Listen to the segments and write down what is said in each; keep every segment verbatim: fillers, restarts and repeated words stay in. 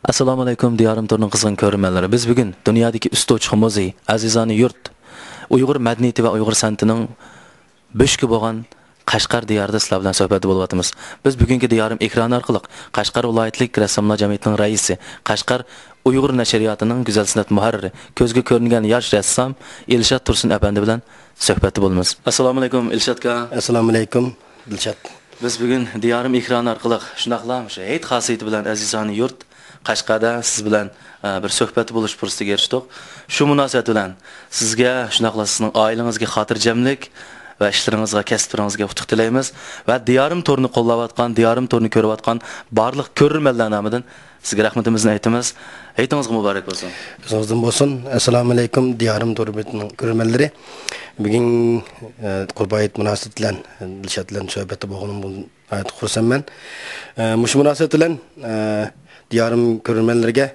ئەسسالامۇئەلەيكۇم، دىيارىم تورىنىڭ قىزغىن كۆرۈرمەنلىرى. بىز بۈگۈن دۇنيادىكى ئۈستى ئوچۇق مۇزېي، ئەزىزانە يۇرت، ئۇيغۇر مەدەنىيىتى ۋە ئۇيغۇر سەنئىتىنىڭ بۆشۈكى بولغان قەشقەر دىيارىدا سىلەر بىلەن سۆھبەتتە بولۇۋاتىمىز. بىز بۈگۈنكى دىيارىم ئېكرانى ئارقىلىق قەشقەر ۋىلايەتلىك رەسساملار جەمئىيىتىنىڭ رەئىسى، قەشقەر ئۇيغۇر نەشرىياتىنىڭ گۈزەل سەنئەت مۇھەررىرى، كۆزگە كۆرۈنگەن ياش رەسسام ئىلشات تۇرسۇن ئەپەندى بىلەن سۆھبەتتە بولىمىز. ئەسسالامۇئەلەيكۇم، ئىلشات ئاكا. ئەسسالامۇئەلەيكۇم، دىلشات. بىز بۈگۈن دىيارىم ئېكرانى ئارقىلىق شۇنداقلا مۇشۇ ھېيت خاسىيىتى بىلەن ئەزىزانە يۇرت قەشقەردە سىز بىلەن، ئە، بىر سۆھبەتتە بولۇش پۇرسىتىگە ئېرىشتۇق. شۇ مۇناسىۋەت بىلەن سىزگە، شۇنداقلا سىزنىڭ ئائىلىڭىزگە خاتىرجەملىك ۋە ئىشلىرىڭىزغا، كەسىپلىرىڭىزگە ئۇتۇق تىلەيمىز ۋە دىيارىم تورىنى قوللاۋاتقان، دىيارىم تورىنى كۆرۈۋاتقان بارلىق كۆرۈرمەنلەر نامىدىن سىزگە رەھمىتىمىزنى ئېيتىمىز. ھېيتىڭىزغا مۇبارەك بولسۇن. ئۆزىڭىزدىن بولسۇن. ئەسسالامۇئەلەيكۇم، دىيارىم تورى بېتىنىڭ كۆرۈرمەنلىرى. بۈگۈن، ئە، قۇربان ھېيت مۇناسىۋىتى بىلەن، ئە، دىلشات بىلەن سۆھبەتتە بولغىنىم بۇ ناھايىتى خۇرسەنمەن. ئە، مۇشۇ مۇناسىۋەت بىلەن، ئە، دىيارىم كۆرۈرمەنلىرىگە،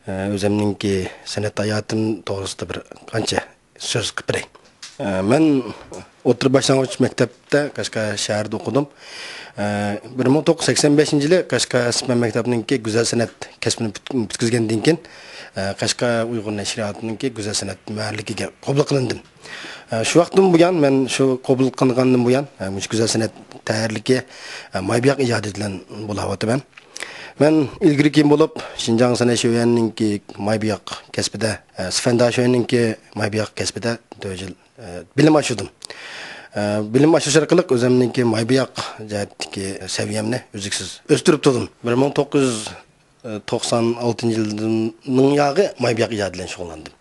ئە، ئۆزۈمنىڭكى سەنئەت ھاياتىم توغرىسىدا بىر قانچە سۆز قىلىپ بېرەي. ئە، مەن ئوتتۇرا باشلانغۇچ مەكتەپتە قەشقەر شەھىرىدە ئوقۇدۇم. ئە، بىر مىڭ توققۇز يۈز سەكسەن بەشىنچى يىلى قەشقەر سىپەن مەكتەپنىڭكى گۈزەل سەنئەت كەسپىنى پۈت-، پۈتكۈزگەندىن كېيىن، ئە، قەشقەر ئۇيغۇر نەشرىياتىنىڭكى گۈزەل سەنئەت مۇھەررىرلىكىگە قوبۇل قىلىندىم. ئە، شۇ ۋاقىتتىن بۇيان، مەن شۇ قوبۇل قىلىنغاندىن بۇيان، ئە، مۇشۇ گۈزەل سەنئەت تەھرىرلىكى، ئە، ماي بۇياق ئىجادىيىتى بىلەن بولاۋاتىمەن. مەن ئىلگىرى كېيىن بولۇپ، شىنجاڭ سەنئەت شۆيۈەنىڭكى ماي بۇياق كەسپىدە، ئە، سىفەن داشۆيۈەنىڭكى ماي بۇياق كەسپىدە تۆت يىل، ئە، بىلىم ئاشۇردۇم. ئە، بىلىم ئاشۇرۇش ئارقىلىق ئۆزۈمنىڭكى ماي بۇياق جەھەتتىكى سەۋىيەمنى ئۈزلۈكسىز ئۆستۈرۈپ تۇردۇم. بىر مىڭ توققۇز يۈز توقسان ئالتىنچى يىلدىن ياغى ماي بۇياق ئىجادى بىلەن شۇغۇللاندىم.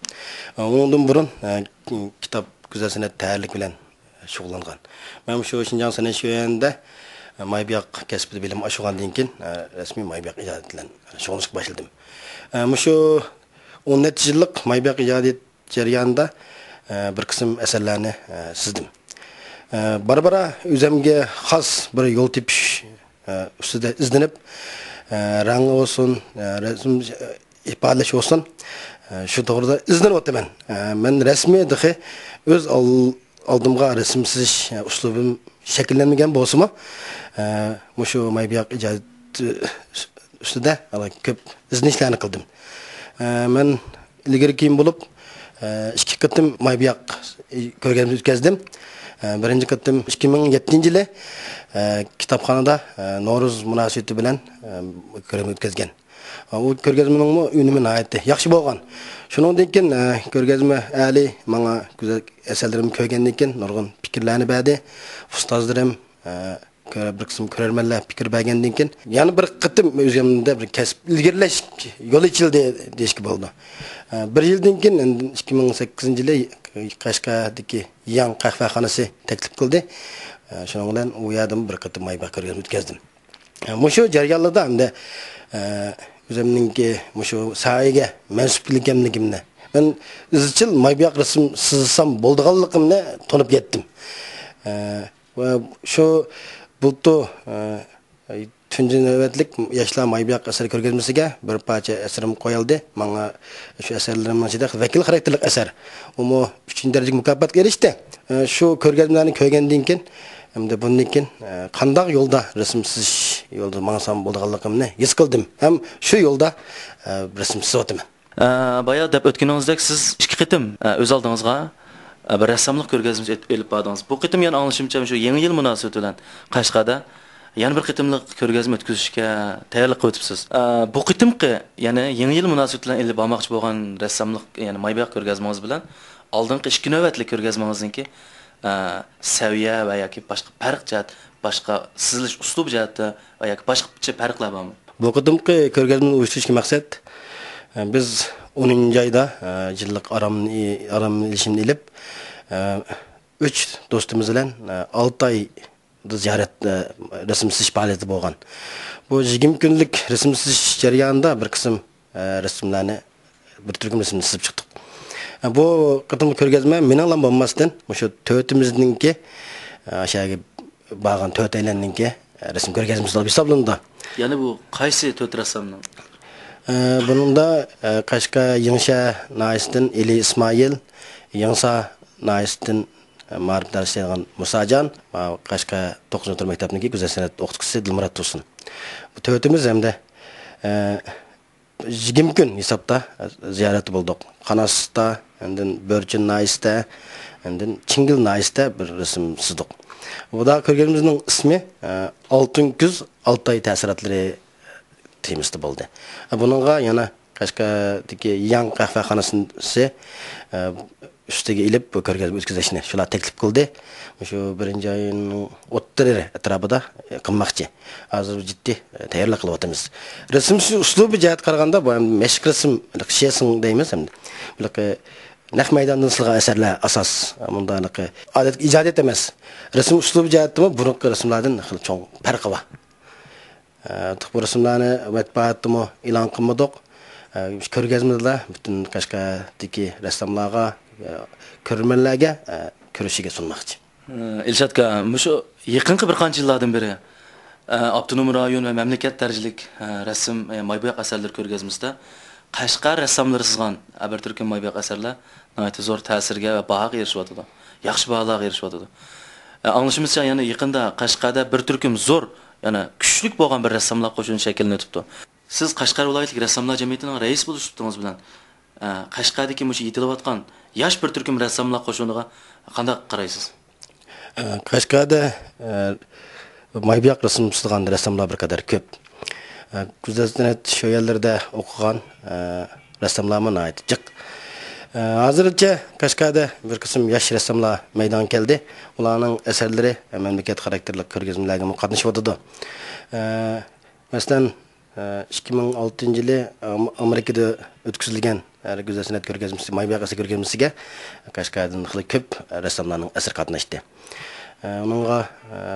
ئە، ئۇنىڭدىن بۇرۇن، ئە، كىتاب، گۈزەل سەنئەت تەھرىرلىك بىلەن شۇغۇللانغان. مەن شۇ شىنجاڭ سەنئەت شۆيۈەنىدە، ئە، ماي بۇياق كەسپىدە بىلىم ئاشۇرغاندىن كېيىن، ئە، رەسمىي ماي بۇياق ئىجادىيىتى بىلەن شۇغۇللىنىشقا باشلىدىم. ئە، مۇشۇ ئون نەچچە يىللىق ماي بۇياق ئىجادىيەت جەريانىدا، ئە، بىر قىسىم ئەسەرلەرنى، ئە، سىزدىم. ئە، بارا-بارا ئۆزۈمگە خاس بىر يول تېپىش، ئە، ئۈستىدە ئىزدىنىپ، ئە، رەڭ بولسۇن، ئە، رەسىم، ئە، ئىپادىلەش بولسۇن، ئە، شۇ توغرىدا ئىزدىنىۋاتىمەن. ئە، مەن رەسمىي تېخى ئۆز ئال-، ئالدىمغا رەسىم سىزىش، ئە، ئۇسلۇبىم شەكىللەنمىگەن بولسىمۇ، ئە، مۇشۇ ماي بۇياق ئىجادىيىتى ئۈستىدە كۆپ ئىزدىنىشلەرنى قىلدىم. ئە، مەن ئىلگىرى كېيىن بولۇپ، ئە، ئىككى قېتىم ماي بۇياق كۆرگەزمە ئۆتكەزدىم. ئە، بىرىنچى قېتىم ئىككى مىڭ يەتتىنچى يىلى، ئە، كىتابخانىدا، ئە، نورۇز مۇناسىۋىتى بىلەن، ئە، كۆرگەزمە ئۆتكەزگەن. ئۇ كۆرگەزمىنىڭمۇ ئۈنۈمى ناھايىتى ياخشى بولغان. شۇنىڭدىن كېيىن، ئە، كۆرگەزمە ئەھلى ماڭا گۈزەل ئەسەرلىرىمنى كۆرگەندىن كېيىن نۇرغۇن پىكىرلەرنى بەردى. ئۇستازلىرىم، ئە، كۆرە-، بىر قىسىم كۆرەرمەنلەر پىكىر بەرگەندىن كېيىن، يەنە بىر قېتىم ئۆزۈمدە بىر كەسىپ ئىلگىرىلەش يولى ئېچىلدى دېيىشكە بولىدۇ. ئە، بىر يىلدىن كېيىن، ئەمدى ئىككى مىڭ سەككىزىنچى يىلى قەشقەردىكى ياڭ قەھۋەخانىسى تەكلىپ قىلدى. ئە، شۇنىڭ بىلەن ئۇ يەردىمۇ بىر قېتىم ماي بۇياق كۆرگەزمە ئۆتكەزدىم. ئە، مۇشۇ جەريانلاردا ئەمدى، ئە، ئۆزۈمنىڭكى مۇشۇ ساھەگە مەنسۇپ ئىكەنلىكىمنى، مەن ئىزچىل ماي بۇياق رەسىم سىزسام بولىدىغانلىقىمنى تونۇپ يەتتىم. ئە، ۋە شۇ بۇلتۇر، ئە، تۇنجى نۆۋەتلىك ياشلار ماي بۇياق ئەسەر كۆرگەزمىسىگە بىر پارچە ئەسىرىم قويۇلدى. ماڭا شۇ ئەسەرلىرىمنىڭ ئىچىدە ۋەكىل خاراكتېرلىك ئەسەر. ئۇمۇ ئۈچىنچى دەرىجىلىك مۇكاپاتقا ئېرىشتى. ئە، شۇ كۆرگەزمىلەرنى كۆرگەندىن كېيىن، ئەمدى بۇندىن كېيىن، ئە، قانداق يولدا رەسىم سىزىش يولىدا ماڭسام بولىدىغانلىقىمنى ھېس قىلدىم. ھەم شۇ يولدا، ئە، رەسىم سىزىۋاتىمەن. ئە، بايا دەپ ئۆتكىنىڭىزدەك، سىز ئىككى قېتىم، ئە، ئۆز ئالدىڭىزغا، ئە، بىر رەسساملىق كۆرگەزمىسى ئېت-، ئېلىپ باردىڭىز. بۇ قېتىم يەنە ئاڭلىشىمچە، شۇ يېڭى يىل مۇناسىۋىتى بىلەن قەشقەردە يەنە بىر قېتىملىق كۆرگەزمە ئۆتكۈزۈشكە تەييارلىق قىلىۋېتىپسىز. ئە، بۇ قېتىمقى، يەنى يېڭى يىل مۇناسىۋىتى بىلەن ئېلىپ بارماقچى بولغان رەسساملىق، يەنى ماي بۇياق كۆرگەزمىڭىز بىلەن ئالدىنقى ئىككى نۆۋەتلىك كۆرگەزمىڭىزنىڭكى، ئە، سەۋىيە ۋە ياكى باشقا پەرق جەھەت، باشقا سىزىلىش ئۇسلۇبى جەھەتتە ۋە ياكى باشقىچە پەرقلەر بارمۇ؟ بۇ قېتىمقى كۆرگەزمىنى ئۇيۇشتۇرۇشتىكى مەقسەت، ئە، بىز ئونىنچى ئايدا، ئە، يىللىق ئارام، ئارام ئېلىشىمنى ئېلىپ، ئە، ئۈچ دوستىمىز بىلەن، ئە، ئالتە ئاي زىيارەت، ئە، رەسىم سىزىش پائالىيىتى بولغان. بۇ يىگىرمە كۈنلۈك رەسىم سىزىش جەريانىدا بىر قىسىم، ئە، رەسىملەرنى، بىر تۈركۈم رەسىمنى سىزىپ چىقتۇق. ئە، بۇ قېتىمقى كۆرگەزمە مېنىڭلا بولماستىن، مۇشۇ تۆتىمىزنىڭكى، ئە، ئاشۇ يەرگە بارغان تۆتەيلەننىڭكى، ئە، رەسىم كۆرگەزمىسى بولۇپ ھېسابلىنىدۇ. يەنى بۇ قايسى تۆت رەسسامنىڭ؟ ئە، بۇنىڭدا، ئە، قەشقەر يېڭىشەھەر ناھىيەسىدىن ئېلى ئىسمائىل، يېڭىسار ناھىيەسىدىن، ئە، مائارىپ دەرسلەيدىغان مۇساجان، ماۋۇ قەشقەر توققۇزىنچى ئوتتۇرا مەكتەپنىڭكى گۈزەل سەنئەت ئوقۇتقۇچىسى دىلمۇرات تۇرسۇن. بۇ تۆتىمىز ھەمدە، ئە، يىگىرمە كۈن ھېسابتا زىيارەتتە بولدۇق. قاناستا، ئاندىن بۆرچىن ناھىيەسىدە، ئاندىن چىڭگىل ناھىيەسىدە بىر رەسىم سىزدۇق. بۇدا كۆرگەزمىمىزنىڭ ئىسمى، ئە، ئالتۇن كۈز ئالتاي تەسىراتلىرى تېمىسىدا بولدى. بۇنىڭغا يەنە قەشقەردىكى ياڭ قەھۋەخانىسى، ئە، ئۈستىگە ئېلىپ بۇ كۆرگەزمە ئۆتكۈزۈشنى شۇلار تەكلىپ قىلدى. مۇشۇ بىرىنچى ئاينىڭ ئوتتۇرا ئەتراپىدا، ئە، قىلماقچى. ھازىر جىددىي، ئە، تەييارلىق قىلىۋاتىمىز. رەسىم ئۇسلۇبى جەھەتتە قارىغاندا، بۇ ھەم مەشىق رەسىم، شىسىڭ دەيمىز ھەمدە. بۇ نەق مەيداندىن سىزىلغان ئەسەرلەر ئاساس. مۇنداق ئادەتتىكى ئىجادىيەت ئەمەس. رەسىم ئۇسلۇبى جەھەتتىمۇ بۇرۇنقى رەسىملاردىن خېلى چوڭ پەرقى بار. ئە، بۇ رەسىملەرنى مەتبۇئاتتىمۇ ئېلان قىلمىدۇق. ئە، شۇ كۆرگەزمىدىلا پۈتۈن قەشقەردىكى رەسساملارغا، ئە، كۆرۈرمەنلەرگە، ئە، كۆرۈشىگە سۇنماقچى. ئە، ئىلشات ئاكا، مۇشۇ يېقىنقى بىر قانچە يىللاردىن بېرى، ئە، ئاپتونوم رايون ۋە مەملىكەت دەرىجىلىك، ئە، رەسىم، ئە، ماي بوياق ئەسەرلىرى كۆرگەزمىسىدە قەشقەر رەسساملىرى سىزغان، ئە، بىر تۈركۈم ماي بوياق ئەسەرلەر ناھايىتى زور تەسىرگە ۋە باھاغا ئېرىشىۋاتىدۇ. ياخشى باھالارغا ئېرىشىۋاتىدۇ. ئە، ئاڭلىشىمىزچە، يەنە يېقىندا قەشقەردە بىر تۈركۈم زور، يەنە كۈچلۈك بولغان بىر رەسساملار قوشۇنى شەكىللىنىۋېتىپتۇ. سىز قەشقەر ۋىلايەتلىك رەسساملار جەمئىيىتىنىڭ رەئىسى بولۇش سۈپىتىڭىز بىلەن، ئە، قەشقەردىكى مۇشۇ يېتىلىۋاتقان ياش بىر تۈركۈم رەسساملار قوشۇنىغا قانداق قارايسىز؟ ئە، قەشقەردە، ئە، ماي بوياق رەسىم سىزغان رەسساملار بىر قەدەر كۆپ. ئە، گۈزەل سەنئەت شۇ يەرلەردە ئوقۇغان، ئە، رەسساملارمۇ ناھايىتى جىق. ئە، ھازىرچە قەشقەردە بىر قىسىم ياش رەسساملار مەيدانغا كەلدى. ئۇلارنىڭ ئەسەرلىرى مەملىكەت خاراكتېرلىك كۆرگەزمىلەرگىمۇ قاتنىشىۋاتىدۇ. ئە، مەسىلەن، ئىككى مىڭ ئالتىنچى يىلى ئام-، ئامېرىكىدا ئۆتكۈزۈلگەن ھەر گۈزەل سەنئەت كۆرگەزمىسى، ماي بوياق ئەسەر كۆرگەزمىسىگە قەشقەردىن خېلى كۆپ رەسساملارنىڭ ئەسىرى قاتناشتى. ئۇنىڭغا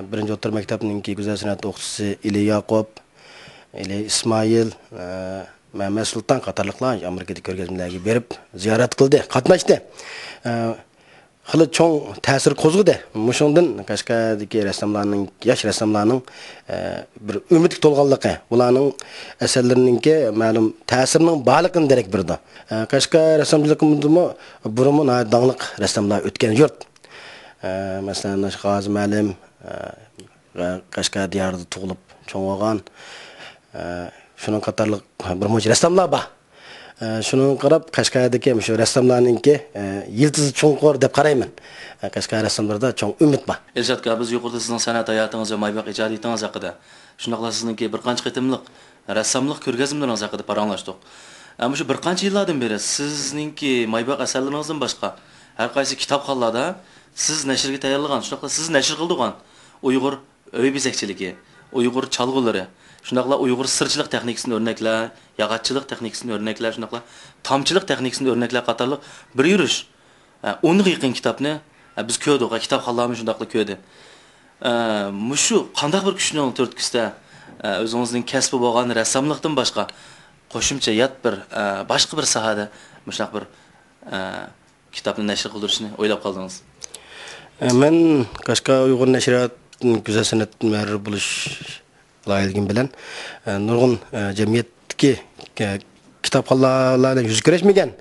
بىرىنچى ئوتتۇرا مەكتەپنىڭكى گۈزەل سەنئەت ئوقۇتقۇچىسى ئىلى ياقۇپ، ئىلى ئىسمائىل، مەمەت سۇلتان قاتارلىقلار ئامېرىكىدا كۆرگەزمىلەرگە بېرىپ زىيارەت قىلدى، قاتناشتى. خېلى چوڭ تەسىر قوزغىدى. مۇشۇنىڭدىن قەشقەردىكى رەسساملارنىڭ، ياش رەسساملارنىڭ، ئە، بىر ئۈمىدكە تولغانلىقى، ئۇلارنىڭ ئەسەرلىرىنىڭكى مەلۇم تەسىرىنىڭ بارلىقىدىن دېرەك بېرىدۇ. ئە، قەشقەر رەسسامچىلىقىمىزدىمۇ بۇرۇنمۇ ناھايىتى داڭلىق رەسساملار ئۆتكەن يۇرت. ئە، مەسىلەن، غازى مەلىم، ئە، قەشقەر دىيارىدا تۇغۇلۇپ چوڭ بولغان، ئە، شۇنىڭ قاتارلىق بىر مۇنچە رەسساملار بار. ئە، شۇنىڭغا قاراپ، قەشقەردىكى مۇشۇ رەسساملارنىڭكى، ئە، يىلتىزى چوڭقۇر دەپ قارايمەن. ئە، قەشقەر رەسساملىرىدا چوڭ ئۈمىد بار. ئىلشات ئاكا، بىز يۇقىرىدا سىزنىڭ سەنئەت ھاياتىڭىز ۋە ماي بوياق ئىجادىيىتىڭىز ھەققىدە، شۇنداقلا سىزنىڭكى بىر قانچە قېتىملىق رەسساملىق كۆرگەزمىلىرىڭىز ھەققىدە پاراڭلاشتۇق. ئە، مۇشۇ بىر قانچە يىللاردىن بېرى سىزنىڭكى ماي بوياق ئەسەرلىرىڭىزدىن باشقا، ھەر قايسى كىتابخانىلاردا سىز نەشرگە تەييارلىغان، شۇنداقلا سىز نەشر قىلىدىغان ئۇيغۇر ئۆي بېزەكچىلىكى، ئۇيغۇر چالغۇلىرى، شۇنداقلا ئۇيغۇر سىرچىلىق تېخنىكىسىدىن ئۆرنەكلەر، ياغاچچىلىق تېخنىكىسىدىن ئۆرنەكلەر، شۇنداقلا تامچىلىق تېخنىكىسىدىن ئۆرنەكلەر قاتارلىق بىر يۈرۈش، ئە، ئونغا يېقىن كىتابنى، ئە، بىز كۆردۇق، ئە، كىتابخانلارمۇ شۇنداقلا كۆردى. ئە، مۇشۇ قانداق بىر كۈچنىڭ تۈرتكىسىدە، ئە، ئۆزىڭىزنىڭ كەسپى بولغان رەسساملىقتىن باشقا، قوشۇمچە يات بىر، ئە، باشقا بىر ساھەدە مۇشۇنداق بىر، ئە، كىتابنى نەشر قىلدۇرۇشنى ئويلاپ قالدىڭىز؟ ئە، مەن قەشقەر ئۇيغۇر نەشرىياتىنىڭ گۈزەل سەنئەت مۇھەررىرى بولۇش لايىھىلىگىم بىلەن، ئە، نۇرغۇن، ئە، جەمئىيەتتىكى، ئە، كىتابخانلارنى يۈز كۆرۈشمىگەن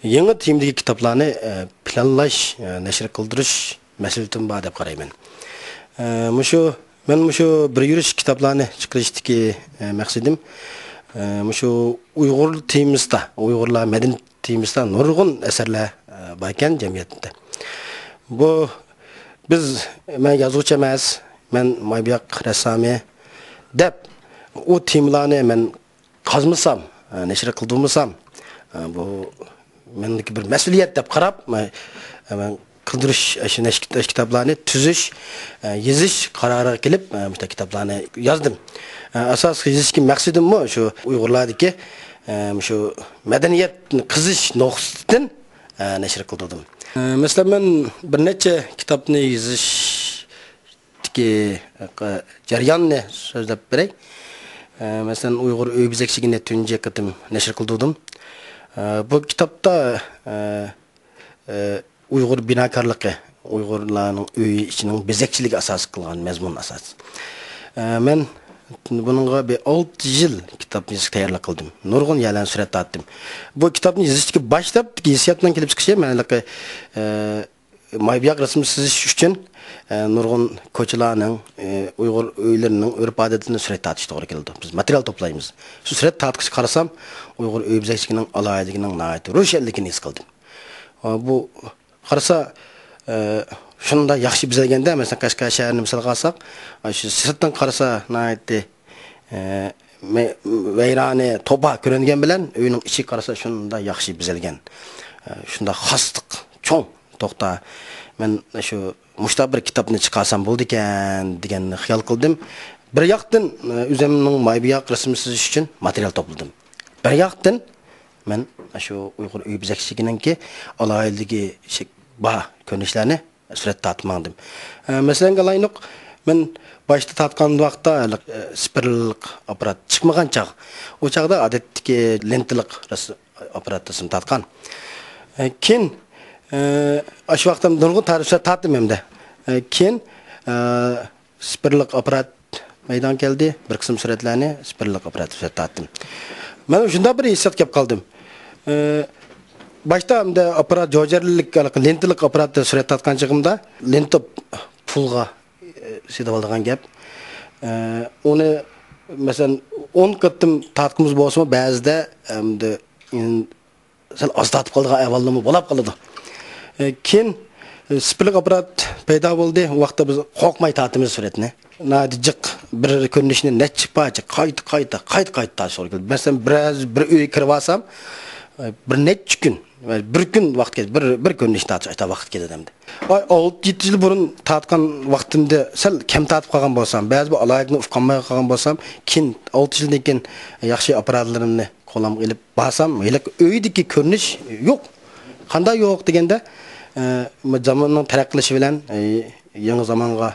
يېڭى تېمىدىكى كىتابلارنى، ئە، پىلانلاش، ئە، نەشر قىلدۇرۇش مەسئۇلىيىتىم بار دەپ قارايمەن. ئە، مۇشۇ، مەن مۇشۇ بىر يۈرۈش كىتابلارنى چىقىرىشتىكى، ئە، مەقسىتىم، ئە، مۇشۇ ئۇيغۇر تېمىسىدا، ئۇيغۇرلار مەدەنىيەت تېمىسىدا نۇرغۇن ئەسەرلەر، ئە، باركەن جەمئىيەتتە. بۇ، بىز، مەن يازغۇچى ئەمەس، مەن مايبوياق رەسسامى دەپ، ئۇ تېمىلارنى مەن قازمىسام، ئە، نەشر قىلدۇرمىسام، ئە، بۇ مەندىكى بىر مەسئۇلىيەت دەپ قاراپ، مەن، مەن قىلدۇرۇش، ئاشۇ نەشر، نەشر كىتابلارنى تۈزۈش، ئە، يېزىش قارارىغا كېلىپ، ئە، مۇشۇنداق كىتابلارنى يازدىم. ئە، ئاساسلىق يېزىشتىكى مەقسىتىممۇ شۇ ئۇيغۇرلاردىكى، ئە، شۇ مەدەنىيەتنى قېزىش نۇقتىسىدىن، ئە، نەشر قىلدۇردۇم. ئە، مەسىلەن، مەن بىر نەچچە كىتابنى يېزىش تىكى، ئە، جەرياننى سۆزلەپ بېرەي. ئە، مەسىلەن، ئۇيغۇر ئۆي بېزەكچىلىكىنى تۇنجى قېتىم نەشر قىلدۇردۇم. ئە، بۇ كىتابتا، ئە، ئە، ئۇيغۇر بىناكارلىقى، ئۇيغۇرلارنىڭ ئۆيى ئىچىنىڭ بېزەكچىلىكى ئاساس قىلغان مەزمۇن ئاساس. ئە، مەن بۇنىڭغا بىر ئالتە يىل كىتاب يېزىشقا تەييارلىق قىلدىم. نۇرغۇن يەرلەرنى سۈرەت تارتتىم. بۇ كىتابنى يېزىشتىكى باشتىكى ھېسسىياتنىڭ كېلىپ چىقىشى، مەن ھېلىقى، ئە، مايبىياق رەسىمى سىزىش ئۈچۈن، ئە، نۇرغۇن كوچىلارنىڭ، ئە، ئۇيغۇر ئۆيلىرىنىڭ ئۆرپ-ئادىتىنى سۈرەت تارتىش توغرا كېلىدۇ. بىز ماتېرىيال توپلايمىز. شۇ سۈرەت تارتقۇچقا قارىسام، ئۇيغۇر ئۆي بېزەكچىلىكىنىڭ ئالاھىدىلىكىنىڭ ناھايىتى روشەنلىكىنى ھېس قىلدىم. ئە، بۇ قارىسا، ئە، شۇنداق ياخشى بېزەلگەندە، مەسىلەن، قەشقەر شەھىرىنى مىسالغا ئالساق، ئە، شۇ سىرتتىن قارىسا ناھايىتى ئە، مە-، ۋەيرانە، توپا كۆرۈنگەن بىلەن ئۆينىڭ ئىچىگە قارىسا شۇنداق ياخشى بېزەلگەن. ئە، شۇنداق خاسلىق چوڭ. توختا، مەن شۇ مۇشۇنداق بىر كىتابنى چىقارسام بولىدىكەن دېگەننى خىيال قىلدىم. بىر ياقتىن، ئە، ئۆزۈمنىڭ مايبىياق رەسىمى سىزىش ئۈچۈن ماتېرىيال توپلىدىم. بىر ياقتىن مەن شۇ ئۇيغۇر ئۆي بېزەكچىلىكىنىڭكى ئالاھىدىلىكى شەك-، بار كۆرۈنۈشلەرنى سۈرەت تارتىپ ماڭدىم. ئە، مەسىلەنگە ئالايلۇق، مەن باشتا تارتقان ۋاقىتتا، ھېلىقى، ئە، سپىرىللىق ئاپپارات چىقمىغان چاغ. ئۇ چاغدا ئادەتتىكى لېنتىلىق رەس-، ئاپپارات رەسىم تارتقان. ئە، كېيىن، ئە، ئاشۇ ۋاقىتتا نۇرغۇن تارىخ سۈرەت تارتتىم ھەمدە. ئە، كېيىن، ئە، سپىرىللىق ئاپپارات مەيدانغا كەلدى. بىر قىسىم سۈرەتلەرنى سپىرلىق ئاپپارات سۈرەت تارتتىم. مەن شۇنداق بىر ھېسسىياتقا كەپ قالدىم. ئى، باشتا ئەمدى ئاپپارات جوجەرلىك، لېنتىلىق ئاپپاراتتا سۈرەت تارتقان چېغىمدا، لېنتا پۇلغا، ئى، سېتىۋالىدىغان گەپ. ئى، ئۇنى، مەسىلەن، ئون قېتىم تارتقۇمىز بولسىمۇ، بەزىدە ئەمدى ئىن-، سەل ئاز تارتىپ قالىدىغان ئەھۋاللارمۇ بولاپ قالىدۇ. ئى، كېيىن، ئى، سپىرلىق ئاپپارات پەيدا بولدى. ئۇ ۋاقىتتا بىز قورقماي تارتىمىز سۈرەتنى. ناھايىتى جىق بىر كۆرۈنۈشنى نەچچە پارچە قايتا، قايتا، قايتا، قايتا تارتىش توغرا كېلىدۇ. مەسىلەن، بىرەر، بىر ئۆيگە كىرىۋالسام، ئى، بىر نەچچە كۈن، بىر كۈن ۋاقىت كېتىدۇ، بىر، بىر كۆرۈنۈشنى تارتىش ئاشۇنداق ۋاقىت كېتىدۇ ئەمدى. ئاي، ئالتە، يەتتە يىل بۇرۇن تارتقان ۋاقتىمدا سەل كەم تارتىپ قالغان بولسام، بەزى بىر ئالاھىدىلىكنى ئۇقالماي قالغان بولسام، كېيىن ئالتە يىلدىن كېيىن ياخشى ئاپپاراتلىرىمنى قولۇمغا ئېلىپ بارسام، ھېلىقى ئۆيدىكى كۆرۈنۈش يوق. قانداق يوق دېگەندە، ئە، زاماننىڭ تەرەققىي قىلىشى بىلەن، ئە، يېڭى زامانغا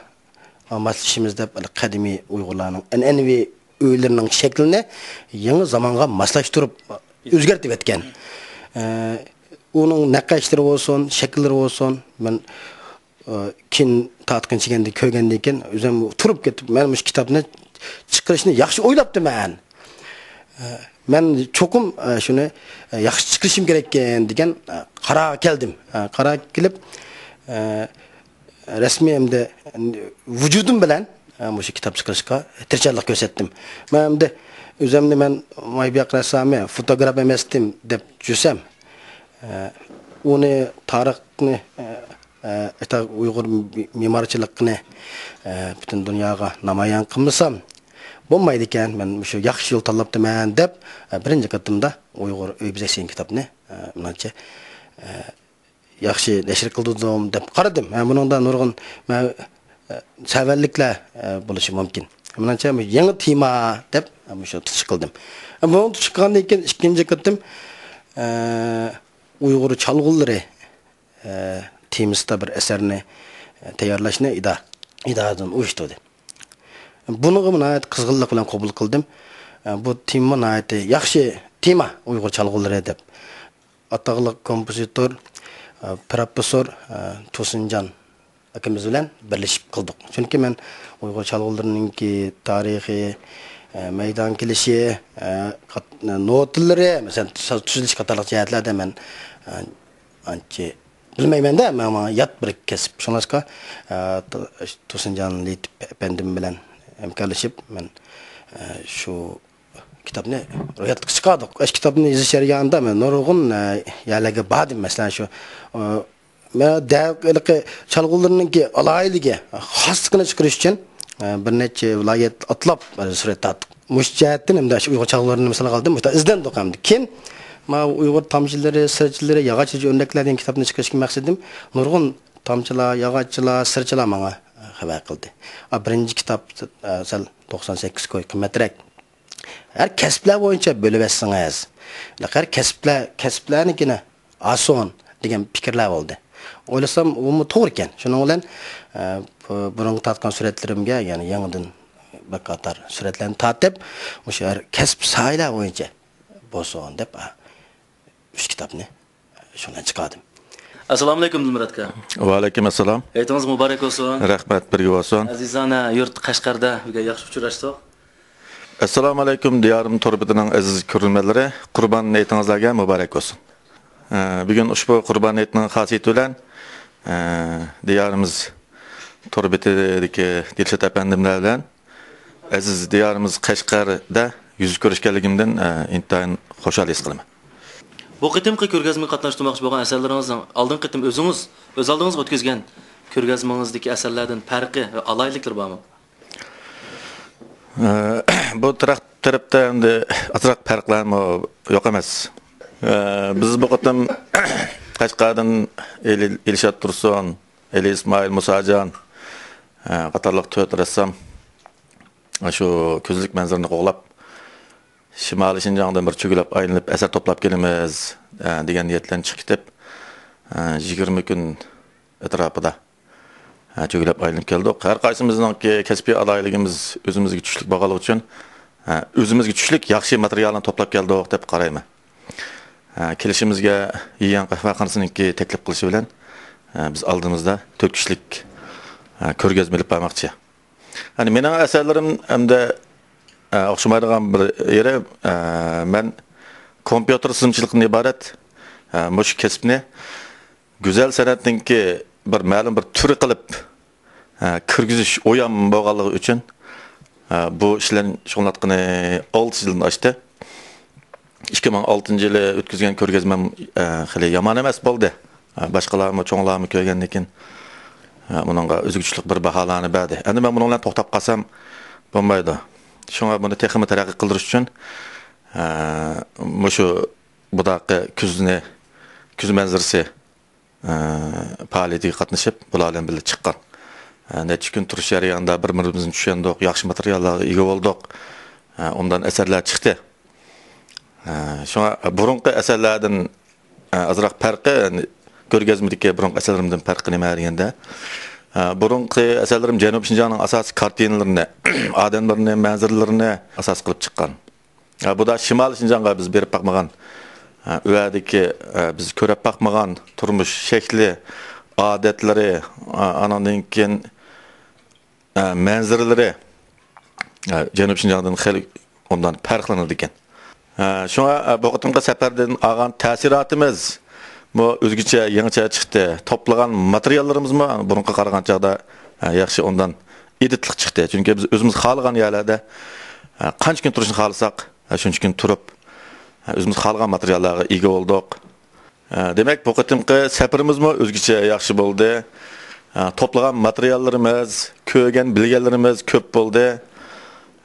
ماسلىشىمىز دەپ، قەدىمىي ئۇيغۇرلارنىڭ ئەنئەنىۋى ئۆيلىرىنىڭ شەكلىنى يېڭى زامانغا ماسلاشتۇرۇپ ئۆزگەرتىۋەتكەن. ئە، ئۇنىڭ نەقەشلىرى بولسۇن، شەكىللىرى بولسۇن، مەن ئى، كېيىن تارتقىن چىگەندىن كۆرگەندىن كېيىن، ئۆزۈم تۇرۇپ كېتىپ، مەن مۇشۇ كىتابنى چىقىرىشنى ياخشى ئويلاپتىمەن. ئى، مەن چوقۇم، ئى، شۇنى، ئى، ياخشى چىقىرىشىم كېرەككەن دېگەن، ئى، قارارغا كەلدىم. ئى، قارارغا كېلىپ، ئى، رەسمىي ئەمدى ۋۇجۇدۇم بىلەن، ئى، مۇشۇ كىتاب چىقىرىشقا تىرىشچانلىق كۆرسەتتىم. مەن ئەمدى ئۆزۈمنى مەن مايبىياق رەسسامى، فوتوگراف ئەمەستىم دەپ يۈرسەم، ئى، ئۇنى تارىخنى، ئى، ئە، ئۇيغۇر مېمارچىلىقىنى، ئە، پۈتۈن دۇنياغا نامايان قىلمىسام بولمايدىكەن، مەن مۇشۇ ياخشى يول تاللاپتىمەن دەپ، ئە، بىرىنچى قېتىمدا ئۇيغۇر ئۆي بېزەكچىلىكى كىتابىنى، ئە، مېنىڭچە، ئە، ياخشى نەشر قىلدۇردۇم دەپ قارىدىم. ئە، بۇنىڭدا نۇرغۇن، مە-، ئە، سەۋەنلىكلەر، ئە، بولۇشى مۇمكىن. مېنىڭچە، بۇ يېڭى تېما دەپ، ئە، مۇشۇ تۇتۇش قىلدىم. ئە، بۇنى تۇتۇش قىلغاندىن كېيىن ئىككىنچى قېتىم، ئە، ئۇيغۇر چالغۇلىرى ئە، تېمىسىدا بىر ئەسەرنى، ئە، تەييارلاشنى ئىدا-، ئىدارىدىن ئۇيۇشتۇردى. بۇنىڭغا ناھايىتى قىزغىنلىق بىلەن قوبۇل قىلدىم. ئە، بۇ تېما ناھايىتى ياخشى تېما، ئۇيغۇر چالغۇلىرى دەپ. ئاتاقلىق كومپوزىتور، ئە، پروفېسسور، ئە، تۇرسۇنجان ئاكىمىز بىلەن بىرلىشىپ قىلدۇق. چۈنكى مەن ئۇيغۇر چالغۇلىرىنىڭكى تارىخى، ئە، مەيدانغا كېلىشى، ئە، قات-، نوتىلىرى، مەسىلەن، ساز تۈزۈلۈش قاتارلىق جەھەتلەردە مەن، ئە، ئانچە بىلمەيمەن-دە، ماڭا، ماڭا يات بىر كەسىپ. شۇڭلاشقا، ئە، تۇ-، تۇرسۇنجان لېيىتوف ئەپەندىم بىلەن ھەمكارلىشىپ، مەن، ئە، شۇ كىتابنى روياپقا چىقاردۇق. شۇ كىتابنى يېزىش جەريانىدا مەن نۇرغۇن، ئە، يەرلەرگە باردىم. مەسىلەن، شۇ، ئە، مەن دەل ھېلىقى چالغۇلىرىنىڭكى ئالاھىدىلىكى، خاسلىقىنى چىقىرىش ئۈچۈن، ئە، بىر نەچچە ۋىلايەت ئاتلاپ، ئە، سۈرەت تارتتۇق. مۇشۇ جەھەتتىن ھەمدە شۇ ئۇيغۇر چالغۇلىرىنى مىسالغا ئالدىم. مۇشۇنداق ئىزدەندۇق ھەمدە. كېيىن، ماۋۇ ئۇيغۇر تامچىلىرى، سىرچىلىرى، ياغاچ ئۆرنەكلەر دېگەن كىتابنى چىقىرىشقا مەقسىتىم. نۇرغۇن تامچىلار، ياغاچچىلار، سىرچىلار ماڭا، ئە، خەۋەر قىلدى. ئا، بىرىنچى كىتاب، ئە، سەل توقسان سەككىز كوي قىممەترەك. ھەر كەسىپلەر بويىچە بۆلۈۋەتسىڭىز، ھەر كەسىپلەر، كەسىپلەرنىڭكىنى ئالسۇن دېگەن پىكىرلەر بولدى. ئويلىسام، ئۇمۇ توغرا ئىكەن. شۇنىڭ بىلەن، ئە، بۇ بۇرۇنقى تارتقان سۈرەتلىرىمگە، يەنى يېڭىدىن بىر قاتار سۈرەتلەرنى تارتىپ، مۇشۇ ھەر كەسىپ ساھەلەر بويىچە بولسۇن دەپ، ئە، ئۈچ كىتابنى شۇنى چىقاردىم. ئەسسالامۇئەلەيكۇم، دىلمۇرات ئاكا. ۋەئەلەيكۇم ئەسسالام. ھېيتىڭىز مۇبارەك بولسۇن. رەھمەت، بىرگە بولسۇن. ئەزىزانە يۇرت قەشقەردە بۈگۈن ياخشى ئۇچراشتۇق. ئەسسالامۇئەلەيكۇم، دىيارىم تور بېتىنىڭ ئەزىز كۆرۈرمەنلىرى، قۇربان ھېيتىڭىزلارغا مۇبارەك بولسۇن. ئە، بۈگۈن ئۇشبۇ قۇربان ھېيتنىڭ خاسىيىتى بىلەن، ئە، دىيارىمىز تور بېتىدىكى دىلشات ئەپەندىملەر بىلەن ئەزىز دىيارىمىز قەشقەردە يۈز كۆرۈشكەنلىكىمدىن، ئە، ئىنتايىن خۇشال ھېس قىلىمەن. بۇ قېتىمقى كۆرگەزمىگە قاتناشتۇرماقچى بولغان ئەسەرلىرىڭىزنىڭ ئالدىنقى قېتىم ئۆزىڭىز ئۆز ئالدىڭىزغا ئۆتكۈزگەن كۆرگەزمىڭىزدىكى ئەسەرلەردىن پەرقى ۋە ئالاھىدىلىكلىرى بارمۇ؟ ئە، بۇ تەرەپ-، تەرەپتە ئەمدى ئازراق پەرقلەرمۇ يوق ئەمەس. ئە، بىز بۇ قېتىم قەشقەردىن ئېلى-، ئىلشات تۇرسۇن، ئېلى ئىسمائىل مۇساجان، ئە، قاتارلىق تۆت رەسسام شۇ كۈزلۈك مەنزىرىنى قوغلاپ، شىمالىي شىنجاڭدىن بىر چۆگىلەپ ئايلىنىپ ئەسەر توپلاپ كېلىمىز، ئە، دېگەن نىيەت بىلەن چىقىپ كېتىپ، ئە، يىگىرمە كۈن ئەتراپىدا، ئە، چۆگىلەپ ئايلىنىپ كەلدۇق. ھەر قايسىمىزنىڭكى كەسپىي ئالاھىدىلىكىمىز ئۆزىمىزگە چۈشلۈك بولغانلىقى ئۈچۈن، ئە، ئۆزىمىزگە چۈشلۈك ياخشى ماتېرىيالنى توپلاپ كەلدۇق دەپ قارايمەن. ئە، كېلىشىمىزگە يىيەن قەھۋەخانىسىنىڭكى تەكلىپ قىلىشى بىلەن، ئە، بىز ئالدىمىزدا تۆت كىشىلىك، ئە، كۆرگەزمە ئېلىپ بارماقچى. يەنى مېنىڭ ئەسەرلىرىم ئەمدى، ئە، ئوخشىمايدىغان بىر يېرى، ئە، مەن كومپيۇتېر سىزىمچىلىقىدىن ئىبارەت، ئە، مۇشۇ كەسىپنى گۈزەل سەنئەتنىڭكى بىر مەلۇم بىر تۈرى قىلىپ، ئە، كىرگۈزۈش ئويۇم بولغانلىقى ئۈچۈن، ئە، بۇ ئىش بىلەن شۇغۇللانغىنى ئالتە يىلدىن ئاشتى. ئىككى مىڭ ئالتىنچى يىلى ئۆتكۈزگەن كۆرگەزمەم، ئە، خېلى يامان ئەمەس بولدى. ئە، باشقىلارمۇ، چوڭلارمۇ كۆرگەندىن كېيىن، ئە، بۇنىڭغا ئۆزگىچىلىك بىر باھالارنى بەردى. ئەمدى مەن بۇنىڭ بىلەن توختاپ قالسام بولمايدۇ. شۇڭا بۇنى تېخىمۇ تەرەققىي قىلدۇرۇش ئۈچۈن، ئە، مۇشۇ بۇداقى كۈزنى، كۈز مەنزىرىسى، ئە، پائالىيىتىگە قاتنىشىپ، بۇلار بىلەن بىللە چىققان. ئە، نەچچە كۈن تۇرۇش جەريانىدا بىر-بىرىمىزنى چۈشەندۇق، ياخشى ماتېرىياللارغا ئىگە بولدۇق. ئە، ئوبدان ئەسەرلەر چىقتى. ئە، شۇڭا بۇرۇنقى ئەسەرلەردىن، ئە، ئازراق پەرقى، يەنى كۆرگەزمىدىكى بۇرۇنقى ئەسەرلىرىمدىن پەرقى نېمە دېگەندە، ئە، بۇرۇنقى ئەسەرلىرىم جەنۇبىي شىنجاڭنىڭ ئاساسىي كارتىنىلىرىنى، ئادەملىرىنى، مەنزىرىلىرىنى ئاساس قىلىپ چىققان. ئە، بۇ دا شىمالىي شىنجاڭغا بىز بېرىپ باقمىغان، ئە، ئۇ يەردىكى، ئە، بىز كۆرۈپ باقمىغان تۇرمۇش شەكلى، ئادەتلىرى، ئە، ئانىڭدىن كېيىن، ئە، مەنزىرىلىرى، ئە، جەنۇبىي شىنجاڭدىن خېلى ئوبدان پەرقلىنىدىكەن. ئە، شۇڭا، ئە، بۇ قېتىمقى سەپەردىن ئالغان تەسىراتىمىز بۇ ئۆزگىچە، يېڭىچە چىقتى. توپلىغان ماتېرىياللىرىمىزمۇ بۇرۇنقىغا قارىغان چاغدا، ئە، ياخشى ئوبدان ئېدىتلىق چىقتى. چۈنكى بىز ئۆزىمىز خالىغان يەرلەردە، ئە، قانچە كۈن تۇرۇشنى خالىساق، ئە، شۇنچە كۈن تۇرۇپ، ئە، ئۆزىمىز خالىغان ماتېرىياللارغا ئىگە بولدۇق. ئە، دېمەك، بۇ قېتىمقى سەپىرىمىزمۇ ئۆزگىچە ياخشى بولدى. ئە، توپلىغان ماتېرىياللىرىمىز، كۆرگەن، بىلگەنلىرىمىز كۆپ بولدى.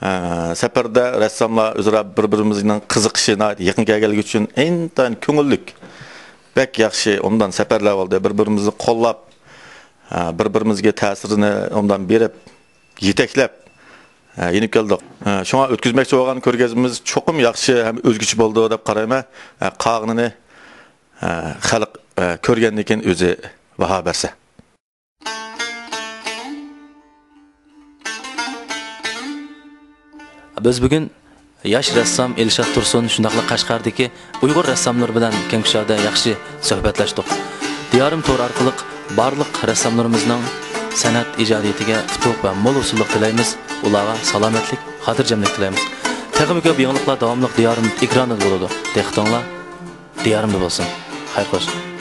ئە، سەپەردە رەسساملار ئۆزئارا بىر-بىرىمىزنىڭ قىزىقىشى ناھايىتى يېقىن كەلگەنلىكى ئۈچۈن ئىنتايىن كۆڭۈللۈك، بەك ياخشى، ئوبدان سەپەرلەر بولدى. بىر-بىرىمىزنى قوللاپ، ئە، بىر-بىرىمىزگە تەسىرنى ئوبدان بېرىپ، يېتەكلەپ، ئە، يېنىپ كەلدۇق. ئە، شۇڭا ئۆتكۈزمەكچى بولغان كۆرگەزمىمىز چوقۇم ياخشى ھەم ئۆزگىچە بولىدۇ دەپ قارايمەن. ئە، قالغىنىنى، ئە، خەلق، ئە، كۆرگەندىن كېيىن ئۆزى باھا بەرسە. بىز بۈگۈن ياش رەسسام ئىلشات تۇرسۇن، شۇنداقلا قەشقەردىكى ئۇيغۇر رەسساملىرى بىلەن كەڭ كۇشادە ياخشى سۆھبەتلەشتۇق. دىيارىم تور ئارقىلىق بارلىق رەسساملىرىمىزنىڭ سەنئەت ئىجادىيىتىگە ئۇتۇق ۋە مول ھوسۇللۇق تىلەيمىز، ئۇلارغا سالامەتلىك، خاتىرجەملىك تىلەيمىز. تېخىمۇ كۆپ يېڭىلىقلار داۋاملىق دىيارىم ئېكرانىدا بولىدۇ. دىققىتىڭلار دىيارىمدا بولسۇن. خەير خوش.